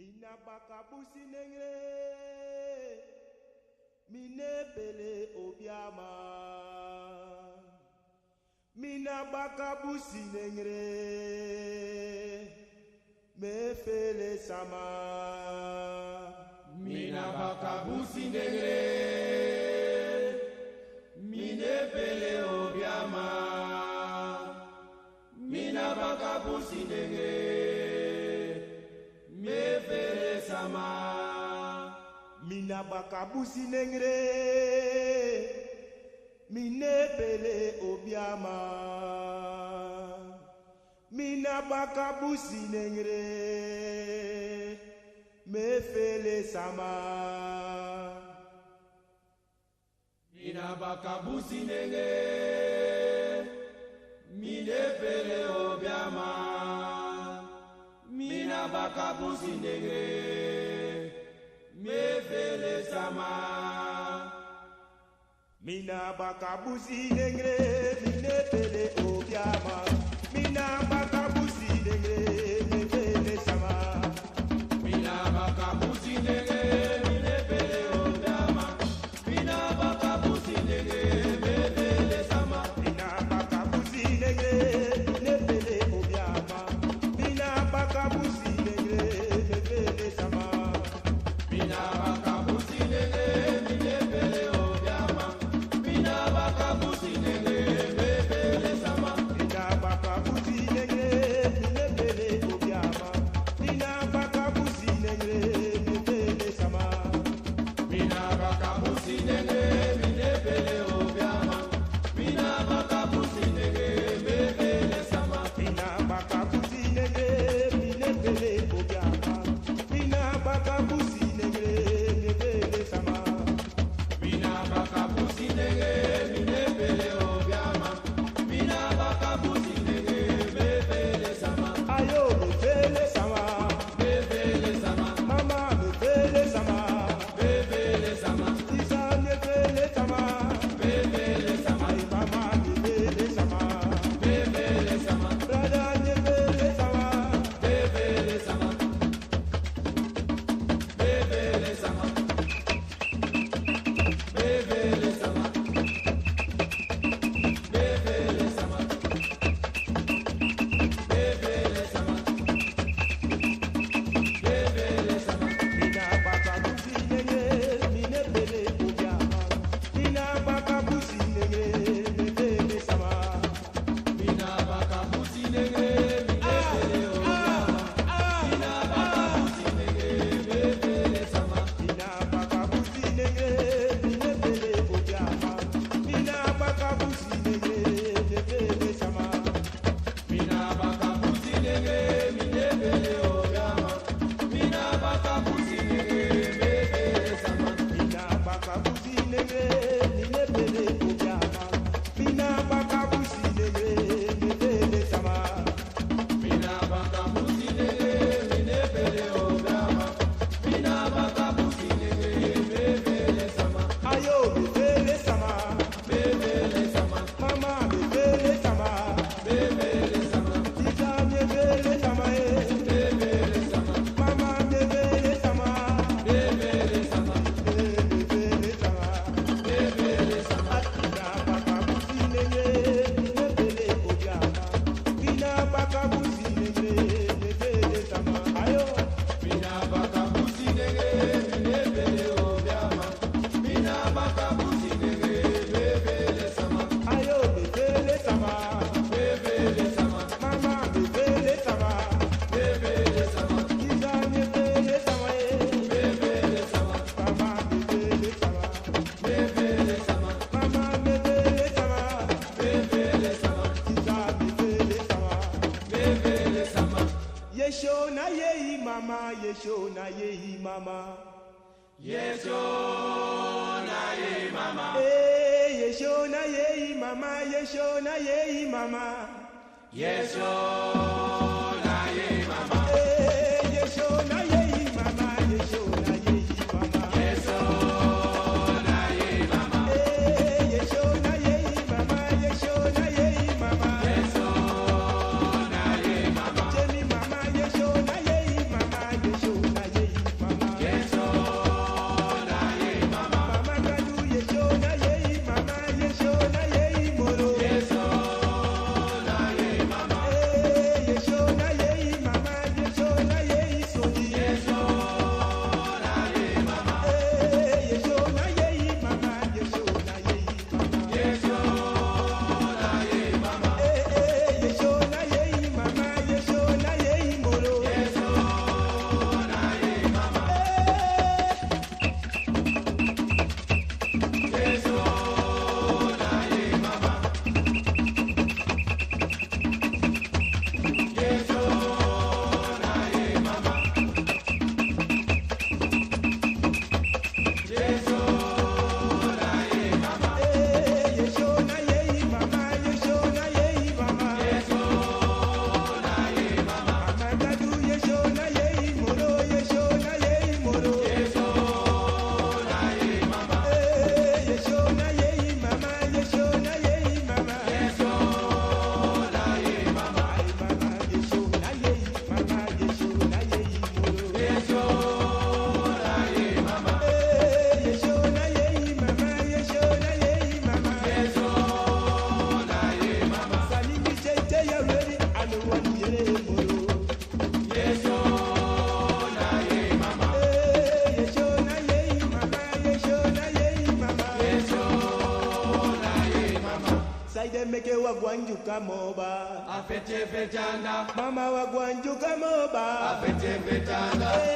Mina bakabusi nengre, mine pele obiama. Mina bakabusi nengre, mefele sama. Mina bakabusi ndenge mine pele obiama. Mina bakabusi ndenge mefele sama. Mina bakabusi nengre, mine pele obiama. Mina bakabusi nengre, mefele sama. Mina bakabusi ndenge mine pele obiama. Mina bakabusi ndenge mefele sama. Mina bakabusi nengre, mine pele obiama. Mina bakabusi nengre, mefele sama. Mina bakabusi ndenge mine pele obiama. Mina bakabusi ndenge mefele sama. Mina bakabusi nengre, mine pele obiama. Mina bakabusi nengre, mefele sama. Mina bakabusi ndenge mine pele obiama. Mina bakabusi ndenge mefele sama. Mina bakabusi nengre, mine pele obiama. Mina bakabusi nengre, mefele sama. Mina bakabusi ndenge mine pele obiama. Mina bakabusi ndenge mefele sama. Mina bakabusi nengre, mine pele obiama. Mina bakabusi nengre, mefele sama. Mina bakabusi ndenge mine pele obiama. Mina bakabusi ndenge mefele sama. Ayo mefele sama, Mefele sama. Mama mefele sama, Mefele sama. Isa mefele sama, Mefele sama. Ay mama mefele sama, Mefele sama. Brother mefele sama. Mefele sama. Mefele sama. Mefele sama. Mefele sama. Mefele sama. Mefele sama. Mina bakabusi nenge, mine pele obiama. Mina bakabusi nenge, mefele sama. Mina bakabusi ndenge mine pele obiama. Mina bakabusi ndenge mefele sama. Mina bakabusi nenge, mine pele obiama. Mina bakabusi nenge, mefele sama. Mina bakabusi ndenge mine pele obiama. Mina bakabusi ndenge mefele sama. Mina bakabusi nenge, mine pele obiama. Mina bakabusi nenge, mefele sama. Mina bakabusi ndenge mine pele obiama. Mina bakabusi ndenge mefele sama. Ayo mefele sama, Mefele sama. Mama mefele sama. Mefele sama. Tita mefele sama eh. Mefele sama. Mama mefele sama, Mefele sama. Eh mefele sama. Mefele sama. Mina bakabusi nenge, mine pele obiama. Mina bakabusi nenge, mefele sama. Ayo. Mina bakabusi ndenge mine pele obiama. Mina bakabusi ndenge mefele sama. Ayo mefele sama, Mefele sama. Mama mefele sama, Mefele sama. Tita mefele sama eh. Mefele sama. Mama mefele sama, Mefele sama. Mama mefele sama, Mefele sama. Tita mefele sama. Mefele sama. Yesho na yeyi mama, yesho na yeyi mama. Yesho na ye mama. Eh, yesho na yeyi mama, yesho na yeyi mama. Yesho na ye mama. Eh, yesho na yeyi mama, yesho na yeyi mama. Yesho na ye mama. Eh, yesho na yeyi mama, yesho na yeyi mama. Yesho na ye mama. Jemi mama, yesho na yeyi mama, yesho na Gwanjuka moba. Afete fetanda. Mama wa gwanjuka moba. Afete fetanda.